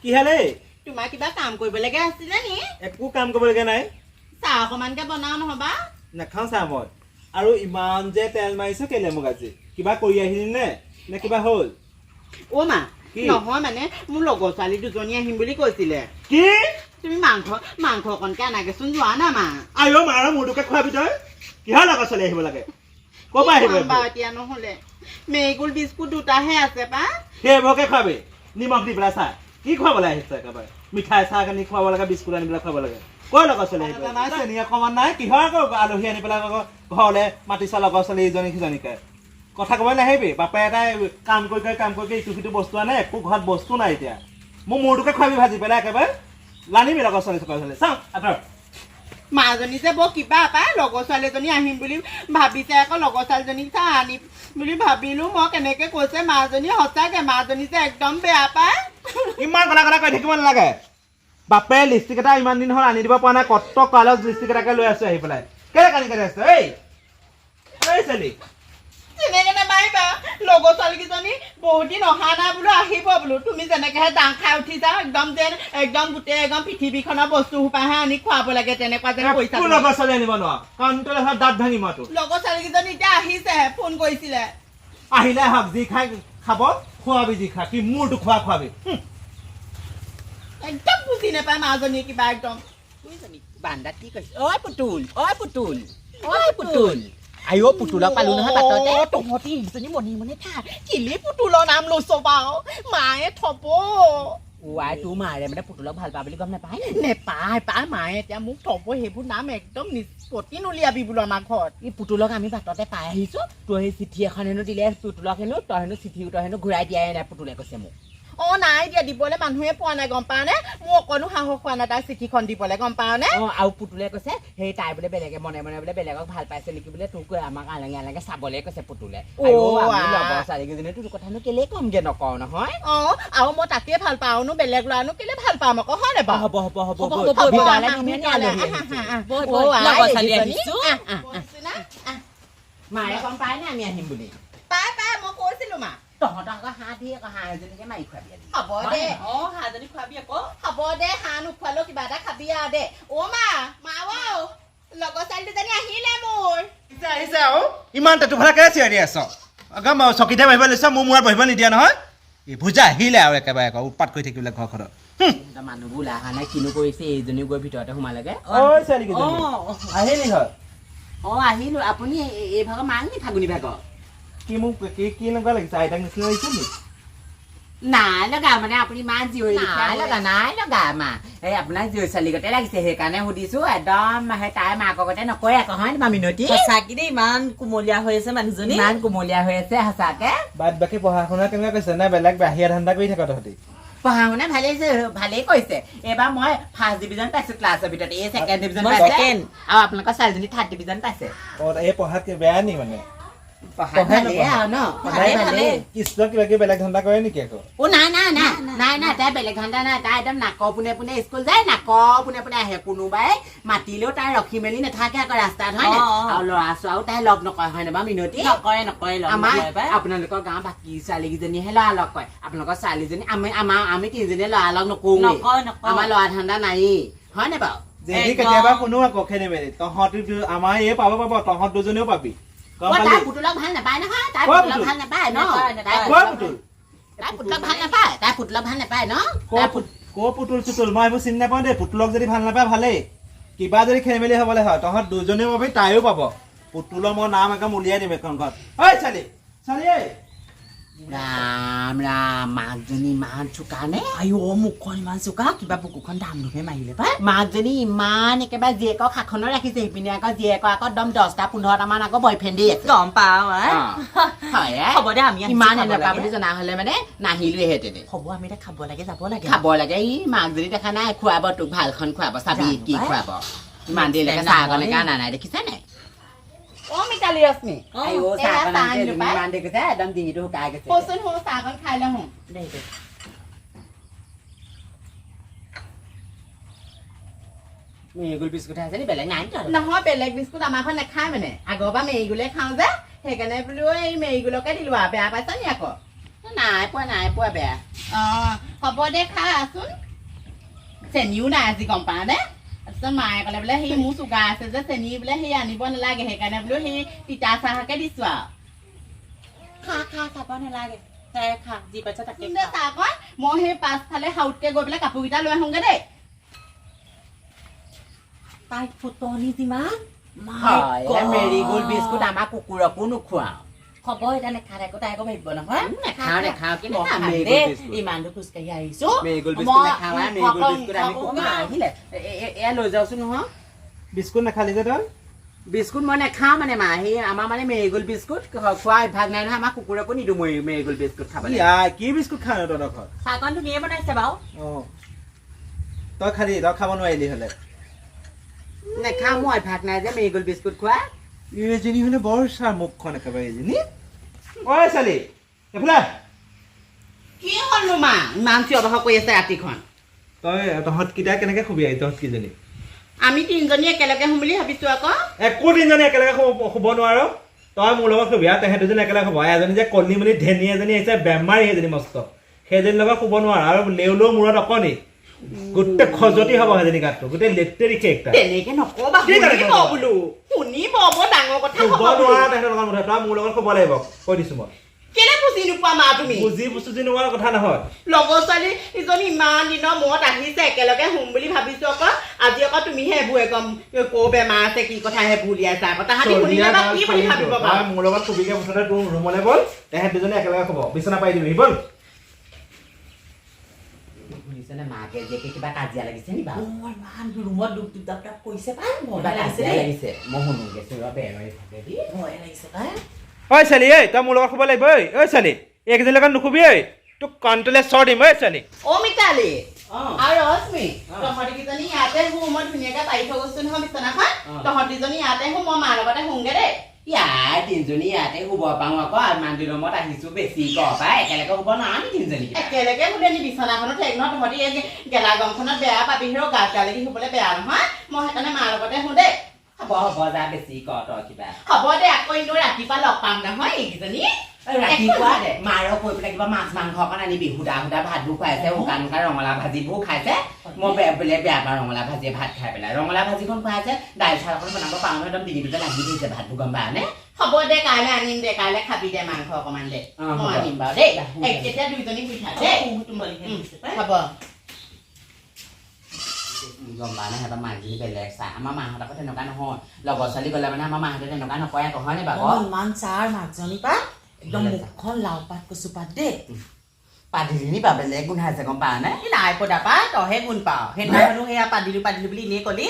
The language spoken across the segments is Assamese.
কি হ'লে? তোমাৰ কিবা কাম কৰিবলগীয়া আছিলে নি? একো কাম কৰিবলগীয়া নাই। চাহ অকণমানকে বনাও নহবা। নাখাওঁ চাহ মই। আৰু ইমান যে তেল মাৰিছ কেলে মোক আজি? কিবা কৰি আহিলি নে? নে কিবা হ'ল? অ' মা, কি? নহয় মানে মোৰ লগৰ ছোৱালী দুজনী আহিম বুলি কৈছিলে। কি? তুমি মাংস মাংস অকণকে আনাগেচোন, যোৱা না মা। আইঅ মাৰ মূৰটোকে খোৱাবি তই। কিহৰ লগৰ ছোৱালী আহিব লাগে? ক'ৰ পৰা আহিব কি খুৱাম এইবোৰ? বাৰু এতিয়া নহ'লে মেৰিগোল্ড বিস্কুট দুটাহে আছে পা। সেইবোৰকে খোৱাবি নিমখ দি পেলাই চাহ। কি খুৱাবলৈ আহিছে একেবাৰে? মিঠাই চাহ আনি খুৱাব লাগে, বিস্কুট আনি পেলাই খুৱাব লাগে। কৰ লগৰ ছোৱালী আহিব? নাই চেনি অকণমান নাই। কিহৰ আকৌ আলহী আনি পেলাই আকৌ ঘৰলৈ মাতিছ লগৰ ছোৱালী ইজনী সিজনীকে? কথা ক'ব নাহিবি। বাপে এটাই কাম কৰি কৰি কাম কৰি কৰি ইটো সিটো বস্তু আনে, একো ঘৰত বস্তু নাই এতিয়া। মোৰ মূৰটোকে খোৱাবি ভাজি পেলাই একেবাৰে। লানিবি লগৰ ছোৱালী চকৰ ছোৱালী। চাওঁ আঁতৰ। মাজনী যে বৰ কিবা পাই, লগৰ ছোৱালী এজনী আহিম বুলি ভাবিছে, আকৌ লগৰ ছোৱালীজনীক চাহ আনিম বুলি ভাবিলো মই, কেনেকে কৈছে মাজনী। সঁচাকে মাজনী যে একদম বেয়া পায়। ইমান কথা কথা কৈ থাকিব নালাগে। বাপে লিপষ্টিক এটা ইমান দিন হ'ল আনি দিব পৰা নাই, কত কালত লিপষ্টিক এটাকে লৈ আছো আহি পেলাই। কেলে কান্দি কান্দি আছ? এই এই ছোৱালী, তেনেকে নামাৰিবা। লগৰ ছোৱালীকেইজনী বহুত দিন অহা নাই বোলো, আহিব বোলো। তুমি যেনেকেহে দাং খাই উঠি যাওঁ, একদম যেন একদম গোটেই একদম পৃথিৱীখনৰ বস্তু সোপাহে আনি খুৱাব লাগে তেনেকুৱা যেন কৰিছা একো তুমি। লগৰ ছোৱালী আনিব নোৱাৰ, কাৰণ তই দাঁত ভাঙিম মই তোৰ। লগৰ ছোৱালীকেইজনী এতিয়া আহিছেহে, ফোন কৰিছিলে। আহিলে আহক, যি খাই খাব, খুৱাবি যি খা, কি মূৰটো খোৱা খুৱাবি। একদম বুজি নাপায় মাজনীয়ে কিবা একদম। বান্দাত কি কৈছে? ঐ পুতুল, ঐ পুতুল, ঐ পুতুল, আইঅ পুতুলক পালো নহয় বাটতে। অ, তহঁতি এইজনী মনে মনে থাক। কেলে পুতুলৰ নাম লৈছ বাৰু? মায়ে থব। ৱাই, তোৰ মাৰে মানে পুতুলক ভাল পা বুলি গম নাপায় নি? নেপায় পাই, মায়ে এতিয়া মোক থব। সেইবোৰ নাম একদম নিষ্পত্তি নুলিয়াবি বোলো আমাৰ ঘৰত। ই পুতুলক আমি বাটতে পাই আহিছো। তই সেই চিঠি এখন হেনো দিলে পুতুলক হেনো, তই হেনো চিঠি তই হেনো ঘূৰাই দিয়াই নাই, পুতুলে কৈছে মোক। অ নাই দিয়া, দিবলৈ মানুহে পোৱা নাই, গম পাৱ নে? মোৰ অকণো সাহস হোৱা নাই তাই চিঠিখন দিবলৈ, গম পাৱ নে? অ, আৰু পুতুলে কৈছে সেই তাই বোলে বেলেগে মনে মনে বোলে বেলেগক ভাল পাইছে নেকি বোলে, তোক আমাক আলেঙে আলেঙে চাবলৈ কৈছে পুতুলে। অ, আইঅ, আমি আ। লগৰ ছোৱালীকেইজনী তোৰ কথানো কেলে কমগে, নকওঁ নহয়। অ, আৰু মই তাকে ভাল পাওঁ নো, বেলেগ ল'ৰানো কেলে ভাল পাম আকৌ, হয় নে বাৰু? হ'ব হ'ব হ'ব। হ'ব, ব'ল। হ'ব, ভিতৰলে আহা, ধুনীয়া ভিতৰলে, আলহী আহা, আহিছে। আহা, আহা। ব'ল, অ, ব'ল, আই, লগৰ ছোৱালী এইকেইজনী। আহিছো। আহ, আহ, আহ। আহ। মায়ে গম পাই নে আমি আহিম বুলি? পাই পাই, মই কৈছিলো মা। তহঁতৰ আকৌ হাঁহ ধেৰ, আকৌ হাঁহ এজনীকে মাৰি খুৱাবি আজি। হ'ব দে। অ, হাঁহজনী খুৱাবি আকৌ। হ'ব দে, হাঁহ নোখোৱালেও কিবা এটা খাবি আৰু দে। অ মা, মা ঔ, লগৰ ছোৱালী দুজনী আহিলে মোৰ। আহিছে আহিছে আৰু ইমান টেটু ফালা কেলে চিঞৰি আছ? একদম চকীতে বহিব লৈছ, মোৰ মূৰত বহিব নিদিয়া নহয়। এই ভুজা আহিলে আৰু একেবাৰে আকৌ উৎপাত কৰি থাকিবলৈ ঘৰখনত। তহঁতৰ মানুহবোৰ ওলাই অহা নাই, কিনো কৰিছে? এইজনীও গৈ ভিতৰতে সোমালেগে। ঐ ছোৱালীকেইজনী, আহিলি হয়? অ আহিলো। আপুনি এই ভাগৰ মাক নি, ফাগুনী ভাগৰ? কি মোক কি কি এনেকুৱা লাগিছে, আইতাক নিচিনা লাগিছে নি? নাই লগা, মানে আপুনি মা জীয়ৰী নাই লগা, নাই লগা মা। এই আপোনাৰ জীয়ৰী ছোৱালী গতে লাগিছে, সেইকাৰণে সুধিছো। একদম সেই তাইৰ মাকৰ গতে নকয় আকৌ, হয় নে মিনতি? সঁচাকে দেই, ইমান কুমলীয়া হৈ আছে মানুহজনী। ইমান কুমলীয়া হৈ আছে সঁচাকে। বাদ বাকী পঢ়া শুনা কেনেকুৱা কৰিছে, নে বেলেগ বাহিৰা ধান্দা কৰি থাক তহঁতি? পঢ়া শুনা ভালেই হৈছে, ভালেই কৰিছে। এইবাৰ মই ফাৰ্ষ্ট ডিভিজন পাইছো ক্লাছৰ ভিতৰত, এই ছেকেণ্ড ডিভিজন মই পাইছে second। আৰু আপোনালোকৰ ছোৱালীজনী থাৰ্ড ডিভিজন পাইছে। অ, এই পঢ়াত কি বেয়া নি মানে? পঢ়াত পঢ়াই ভালেই নপঢ়ে? আৰু ন? ভালেই, পঢ়াই ভালেই। স্কুলত কিবা কিবি বেলেগ ধান্দা কৰে নেকি আকৌ? অ নাই নাই নাই নাই নাই, তাই বেলেগ ধান্দা নাই। তাই একদম নাকৰ পোনে পোনে স্কুল যায়, নাকৰ পোনে পোনে আহে। কোনোবাই মাতিলেও তাই ৰখি মেলি নাথাকে আকৌ ৰাস্তাত, হয় নাই? অ, অ। আৰু ল'ৰা ছোৱাও তাই লগ নকৰে, হয় নাই বাৰু মিনতি? নকৰে নকৰে, লগ আমাৰ নকৰে পাই। আপোনালোকৰ গাঁৱৰ বাকী ছোৱালীকেইজনীহে ল'ৰা লগ কৰে। আপোনালোকৰ ছোৱালীজনী, আমি আমাৰ আমি তিনিজনীয়ে ল'ৰা লগ নকৰোঁ। নকৰে, নকৰে। আমাৰ ল'ৰা ধান্দা নায়েই, হয় নাই বাৰু? যদি একদম। কেতিয়াবা শুনো আকৌ খেলি মেলি, তহঁতি আমাৰ এই পাব পাব, তহঁত দুজনীও পাবি, গম অ, পালি? তাই পুতুলক ভাল নাপায় নহয়, তাই কৰ পুতুলক পুতুল? ভাল নাপায় ন? নাপায়, তাই নাপায়। কৰ পুতুল? তাই পুতুলক ভাল নাপায়, তাই পুতুলক ভাল নাপায় ন? কৰ তাই কৰ পুতুল চুতুল মই এইবোৰ চিনি নাপাওঁ দেই। পুতুলক যদি ভাল নাপায় ভালেই, কিবা যদি খেলি মেলি হ'বলৈ হয় তহঁত দুজনীও পাবি, তাইও পাব। পুতুলৰ মই নাম একদম উলিয়াই দিম এখন ঘৰত। ঐ ছোৱালী, ছোৱালী ঐ। ৰাম ৰাম, মাকজনী ইমান চোকা নে? আইঅ, মুখখন ইমান চোকা, কিবা বুকুখন ধাম ধুমে মাৰিলে পাই। মাকজনী ইমান একেবাৰে জীয়েকক শাসনত ৰাখিছে, সিপিনে আকৌ জীয়েকৰ আকৌ একদম 10টা 15টামান আকৌ বয়ফ্ৰেণ্ডেই আছে। গম পাওঁ আই। অ, হয় আই। হ'ব দে, আমি আহিছো ইমান খাব এনেকুৱা লাগে। বুলি জনা হ'লে মানে নাহিলোৱেহেঁতেনে। হ'ব, আমি এতিয়া খাব লাগে, যাব লাগে। খাব লাগে। ই মাকজনী দেখা নাই, খুৱাব তোক, ভালখন খুৱাব, চাবি জানো কি পাই। খুৱাব। ইমান দেৰিলৈকে Next চাহ time অকণকে নাহলেই। অনা নাই, দেখিছা নাই? অ মিতালী ৰশ্মি, অ, আইঅ, এয়া চাহ অকণ চাহ আনিছে, আনিলো তুমি পাই। ইমান দেখিছা, একদম ডিঙিটো শুকাই গৈছে। কচোন সৌ চাহকণ খাই লওঁ। দে দে। মেৰিগোল্ড বিস্কুট আছে নি, বেলেগ নাই নি তহঁতৰ? নহয়, বেলেগ বিস্কুট আমাৰ ঘৰত নাখায়, মানে আগৰ পৰা মেৰিগোলে খাওঁ যে, সেইকাৰণে বোলো এই মেৰিগোলকে দিলো আৰু। বেয়া পাইছা নি আকৌ? নাই পোৱা, নাই পোৱা বেয়া। অ হ'ব দে, খাচোন। চেনিও নাই আজি, গম পাৱ নে? তাৰপিছত মায়ে ক'লে বোলে সেই মোৰ চুগাৰ আছে যে, চেনি বোলে সেই আনিব নালাগে। সেইকাৰণে বোলো সেই তিতা চাহকে দিছো আৰু। খা খা, খাব নালাগে, তাই খা, যি পাইছ তাকে। দে চাহকণ, মই সেই পাছফালে সাউতকে গৈ পেলাই কাপোৰকেইটা লৈ আহোঁগে দেই। তাই ফুটনি যিমান। হয়, মেৰি গ'ল্ড বিস্কুট আমাৰ কুকুৰকো নোখোৱাওঁ। হ'ব, এতিয়া নেখা থাকো, তাই আকৌ ভাবিব নহয়। নাখাওঁ নাখাওঁ, কি মই নাখাওঁ? খাম মেৰি দেই। Gold biscuit. ইমান দূৰ খোজকাঢ়ি আহিছো। মেৰি গ'ল্ড বিস্কুট নাখাওঁ। মেৰি গ'ল্ড বিস্কুট আমি কুকুৰ আহিলে এয়া লৈ যাওঁচোন নহয়। বিস্কুট নাখালি যে তই? বিস্কুট মই নাখাওঁ মানে মা, সেই আমাৰ মানে মেৰি গ'ল্ড বিস্কুট খোৱা অভ্যাস নাই নহয়। আমাৰ কুকুৰকো নিদিওঁ মই মেৰি গ'ল্ড বিস্কুট খাবলৈ। আই, কি বিস্কুট খাৱ তহঁতৰ ঘৰত? চাহকণ ধুনীয়া বনাইছে বাৰু। অঁ, তই খালি, তই খাব নোৱাৰিলি হ'লে। নাখাওঁ, মোৰ অভ্যাস নাই যে মেৰি গ'ল্ড বিস্কুট খোৱা। এইজনী হ'লে বৰ চাৰ মুখখন একেবাৰে এইজনী। ঐ ছোৱালী, এইফালে আহ। কি হ'লনো মা, ইমান চিঞৰ বাখৰ কৰি আছে ৰাতিখন? তই তহঁত কেইটা কেনেকে শুবি আহি, তহঁত কেইজনী? আমি তিনিজনী একেলগে শুম বুলি ভাবিছো আকৌ। একো তিনিজনী একেলগে শুব নোৱাৰ। তই মোৰ লগত শুবি আৰু তেহেঁত দুজনী একেলগে শুব। এজনী যে কলি মেলি ধেনী এজনী আহিছে, বেমাৰী সেইজনী মস্ত, সেইজনীৰ লগত শুব নোৱাৰ। আৰু লেউলেও মূৰত অকণি গোটেই খজতি হ'ব সেইজনী, গাতটো গোটেই লেতেৰি কেক তাই। তেনেকে নকবা। কি তেনেকে শুনিব নকবা? বোলো, শুনিব, বৰ ডাঙৰ কথা শুব ক'ব বোলো। নোৱাৰা তেহেঁতৰ লগত মুঠতে। তই মোৰ লগত শুব লাগিব, কৈ দিছো মই। কেলে বুজি নোপোৱা মা তুমি? বুজি বুজি নোৱাৰ কথা নহয়। লগৰ ছোৱালী ইজনী ইমান দিনৰ মূৰত আহিছে, একেলগে শুম বুলি ভাবিছো আকৌ। আজি আকৌ তুমিহে এইবোৰ একদম ক' বেমাৰ আছে কি কথা সেইবোৰ উলিয়াইছা আকৌ। তাহাঁতি শুনিলে বা কি বুলি ভাবিব তই বাৰু? মোৰ লগত শুবিগে মুঠতে। তোৰ ৰুমলৈ ব'ল, তেহেঁত দুজনী একেলগে শুব, বিচনা পাৰি দিবি, ব'ল। শুনিছেনে, মাকে জীয়েকে কিবা কাজিয়া লাগিছে নি বাৰু? অ, ইমান ৰুমত দুপ দুপ দাপ দাপ কৰিছে পাই, ভয় কিবা লাগিছে কাজিয়া দেই। লাগিছে, মই শুনোগে চোৰ বেৰৰ এইফালেদি। ভয় লাগিছে পাই। ঐ ছোৱালী, ঐ, তই মোৰ লগত শুব লাগিব। ঐ ঐ ছোৱালী, এইকেইজনীৰ লগত নুশুবি। ঐ, তোক কণ্ট্ৰলে চৰ দিম। ঐ ছোৱালী। অ মিতালী আৰু ৰশ্মি, অ। তহঁতি কেইজনী ইয়াতে শু, মই ধুনীয়াকে পাৰি থৈ গৈছো নহয় বিচনাখন। অ। তহঁত দুজনী ইয়াতে শু, মই মাৰ লগতে শুংগে দেই। ইয়াই তিনজনী ইয়াতে শুব পাওঁ আকৌ। ইমান দিনৰ মূৰত আহিছো, বেছি ক পাই, একেলগে শুব নোৱাৰা নি তিনজনী কিবা? একেলগে শুলে নি বিচনাখনত ঠেক নহয়। তহঁতি এই গেলা গৰমখনত বেয়া পাবি হেৰ, গাত গা লাগি শুবলৈ বেয়া নহয়। মই সেইকাৰণে মাৰ লগতে শু দেই। হ'ব হ'ব, যা, বেছি ক তই কিবা। হ'ব দে, আকৌ এনেও ৰাতিপুৱা লগ পাম নহয় এইকেইজনী। ৰাতিপুৱা মাৰক কৈ পেলাই কিবা মাছ মাংস অকণ আনিবি। সুদা সুদা ভাতবোৰ খুৱাইছে, শুকান শুকান ৰঙালাও ভাজিবোৰ খাইছে। মই বেলেগ বেয়া পাওঁ ৰঙালাও ভাজিয়ে ভাত খাই পেলাই। ৰঙালাও ভাজিখন খুৱাইছে, দাইল চাইল অকণ বনাব পাৰোঁ নহয়, একদম ডিঙিটোতে লাগি ধৰিছে ভাতবোৰ, গম পাৱ নে? হ'ব দে, কাইলৈ আনিম দে, কাইলৈ খাবি দে মাংস অকণমান দে। অ, মই হ'ব। আনিম বাৰু দেই। যা, এই, এতিয়া দুইজনী শুই থাক দেই। হ'ব। গম পাৱ নে, সিহঁতৰ মাকজনী বেলেগ চাই। আমাৰ মাহঁত আকৌ তেনেকুৱা নহয়। লগৰ ছোৱালী গ'লে মানে আমাৰ মাহঁতে তেনেকুৱা নকয় আকৌ, হয়নে বাৰু? অ, ইমান চাৰ মাকজনী পাই, একদম মুখখন লাও পাত কচু পাত দেই। পাদিলি বা বেলেগ গোন্ধাইছে, গম পাৱ নে? এই নাই পদা পাই, তইহে গুণ পাৱ। সেইদিনাখনো সেয়া পাদিলো পাদিলো বুলি এনেই কলি।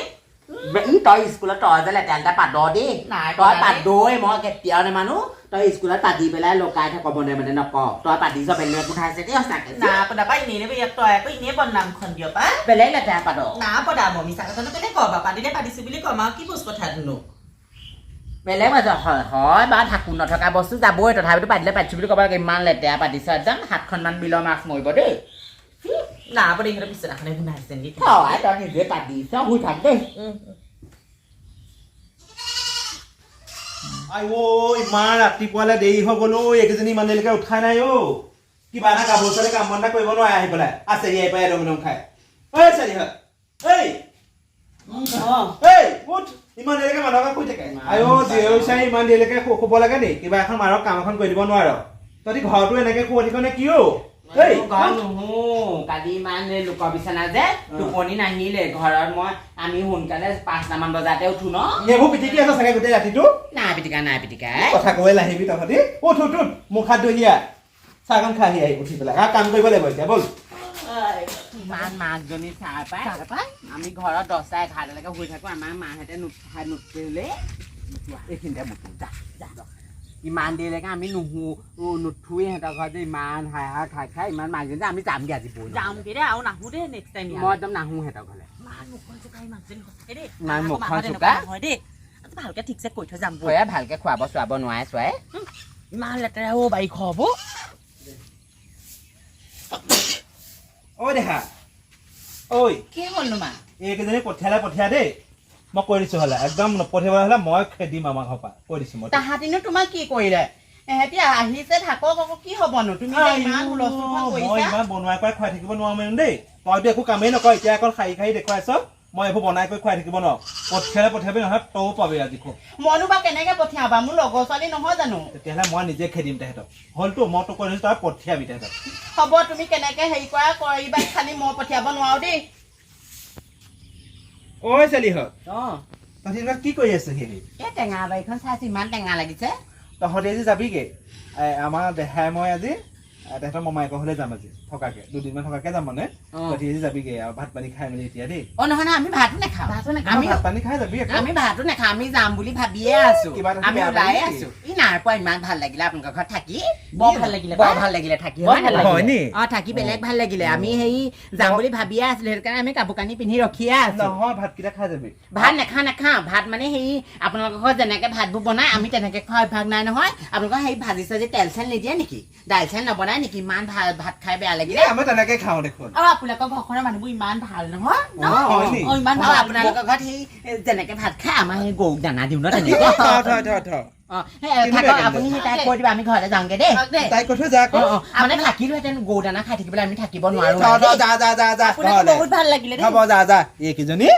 ই তই স্কুলত তই যে লেতেৰা লেতেৰা পাদ দেই। নাই তই পদা দেই। পাদই, মই কেতিয়াও নেমানো। তই স্কুলত পাদি পেলাই লুকাই থাক মনে মনে, নক তই পাদিছ, বেলেগ গোন্ধাইছে দেই সঁচাকে। না পদা পাই, এনেই এনেই ইয়াত তই আকৌ এনেই বদনামখন দিয় পাই। বেলেগ লেতেৰা পাদ। না পদা মই, মিছা কথানো কেলে কওঁ বাৰু? পাদিলে পাদিছো বুলি কম আৰু, কি বস্তু কথাটোনো? বেলেগ মাজত হয় হয় বাৰু, থাকো নথকা বস্তু যাবই, তথাপিতো পাদিলে পাতিছো বুলি ক'ব লাগে। ইমান লেতেৰা পাতিছ, একদম 7খনমান বিলৰ মাছ মৰিব দেই। না পদা, ইহঁতৰ বিচনাখনে গোন্ধাইছে নেকি? হয়, তই নিজে পাতিছ, শুই থাক দেই। আই অ, ইমান ৰাতিপুৱালে দেৰি হৈ গ'ল অ। এইকেইজনী ইমান দেৰিলৈকে উঠাই নাই অ। কিবা এটা গাভৰু ছোৱালী কাম বন এটা কৰিব নোৱাৰে, আহি পেলাই আছে ইয়াৰ পৰা এদম এদম খাই। ঐ ছোৱালী হয়, এই এই উঠ, ইমান দেৰিলৈকে মানুহক শুই থাকে। আই অ জীয়ৰী চাই, ইমান দেৰিলৈকে শুব লাগে নি? কিবা এখন মাৰক কাম এখন কৰি দিব নোৱাৰ? তহঁতি ঘৰতো এনেকে শুই থাক নে কি অ? এই ঘৰত নুহো। কালি ইমান এই লোকৰ বিচনা যে টোপনি নাহিলে ঘৰত। মই আমি সোনকালে 5টামান বজাতে উঠো ন। এইবোৰ পিটিকি আছ চাগে গোটেই ৰাতিটো। নাই পিটিকা, নাই পিটিকা। কথা ক'বলৈ নাহিবি তহঁতি। উঠ উঠ উঠ, মুখ হাত ধুই আহ, চাহকণ খাই আহি উঠি পেলাই আৰু কাম কৰিব লাগিব এতিয়া, ব'ল। ইমান মাকজনী চাহ পাই, আমি ঘৰত 10টা 11টালৈকে শুই থাকো। আমাৰ মাহঁতে নুঠাই, নুঠিলে এইখিনিতে মুঠো যা যা। ইমান দেৰিলৈকে আমি নুহো নুঠোৱে। সিহঁতৰ ঘৰত যে ইমান হাই হাই খাই খাই ইমান মাকজনী যে, আমি যামগৈ আজি বৈ। যামগে দেই আৰু নাহো দেই নেক্সট টাইম। মই একদম নাহো সিহঁতৰ ঘৰলৈ। ইমান মুখখন চোকা এই মাকজনী সঁচাকে দেই। ইমান আমাৰ আকৌ মুখখন মাহঁত চোকা? এনেকুৱা নহয় দেই। আজি ভালকে ঠিকছে কৈ থৈ যাম ব'ল। সেয়া ভালকে খুৱাব চুৱাব নোৱাৰে চোৱাই। ইমান লেতেৰা অ বাৰী ঘৰবোৰ। ঐ দেহা ঐ। কি হ'লনো মা? এইকেইজনী পঠিয়ালে পঠিয়া দেই, মই কৈ দিছো। হ'লে একদম নপঠিয়াবলৈ হ'লে মই খেদিম আমাৰ ঘৰৰ পৰা, কৈ দিছো মই। তাহাঁতিনো তোমাক কি কৰিলে? এহেঁতি আহিছে থাকক আকৌ, কি হ'বনো? তুমি যে ইমান হুলস্থুলখন মই কৰিছা। ইমান বনোৱাই কৰাই খুৱাই থাকিব নোৱাৰো মানে দেই। তইতো একো কামেই নকৰ, এতিয়া অকল শাৰী শাৰী দেখুৱাইছ। মই এইবোৰ বনাই কৰি খুৱাই থাকিব নোৱাৰো। পঠিয়ালে পঠিয়াবি, নহয় তয়ো পাবি আজি খুব। মইনো বা কেনেকে পঠিয়াবা? মোৰ লগৰ ছোৱালী নহয় জানো? তেতিয়াহ'লে মই নিজে খেদিম তেহেঁতক। হ'লতো, মই তোক কৈ থৈছো, তই পঠিয়াবি তেহেঁতক। হ'ব, তুমি কেনেকে হেৰি কৰা কৰিবা, খালি মই পঠিয়াব নোৱাৰো দেই। ঐ চেলিহঁত, তহঁতি এনেকুৱা কি কৰি আছ সি? এই টেঙা বাৰীখন চাইছো, ইমান টেঙা লাগিছে। তহঁতি আজি যাবিগে? আমাৰ দেহাই মই আজি তেহেঁতৰ মমায়েকৰ ঘৰলৈ যাম আজি থকাকে, দুদিনমান থকাকে যাম মানে। তহঁতি আজি যাবিগে আৰু ভাত পানী খাই মেলি এতিয়া দেই। অ নহয় নহয়, আমি ভাতো নাখাওঁ। ভাতো নাখাওঁ। আমি ভাত পানী খাই যাবি আকৌ। আমি ভাতো নাখাওঁ, আমি যাম বুলি ভাবিয়ে আছো। কিবা এটা আমি বেয়া ওলায়ে পালি নেকি? আছো। ই নাই পোৱা, ইমান ভাল লাগিলে আপোনালোকৰ ঘৰত থাকি। বৰ ভাল লাগিলে বৰ পাই। ভাল লাগিলে থাকি। বৰ হয় ভাল নহয়? হয় নি? অ, থাকি বেলেগ ভাল লাগিলে। আমি হেৰি যাম বুলি ভাবিয়ে আছিলো, সেইটো কাৰণে আমি কাপোৰ কানি পিন্ধি ৰখিয়ে আছো। নহয়, ভাতকেইটা খাই যাবি। ভাত নাখাওঁ নাখাওঁ। ভাত মানে হেৰি, আপোনালোকৰ ঘৰত যেনেকে ভাতবোৰ বনাই আমি তেনেকে খোৱা অভ্যাস নাই নহয়। আপোনালোকৰ হেৰি ভাজি চাজি তেল চেল নিদিয়ে নেকি? দাইল চেল নবনাই নেকি? ইমান ভাল ভাত খাই বেয়া লাগিলে। আমি তেনেকে খাওঁ দেখোন। আৰু আপোনালোকৰ ঘৰখনৰ মানুহবোৰ ইমান ভাল নহয় ন? হয় নি? অ, ইমান আৰু ভাল। আপোনালোকৰ ঘৰত সেই যেনেকে ভাত খাই, আমাৰ সেই গৰুক দানা দিওঁ ন তেনেকে। থ থ থ থ। অ, সেই থাকক আপুনি, সেই তাইক কৈ দিবা, আমি ঘৰলৈ যাওঁগে দেই। দেই। তাইক কৈ থৈ যা আকৌ। অ অ, মানে থাকিলোহেঁতেন, গৰু দানা খাই থাকিবলৈ আমি থাকিব নোৱাৰো। থ থ, যা যা যা যা আপোনাক ঘৰলে। বহুত ভাল লাগিলে দেই। হ'ব, যা যা। এইকেইজনী।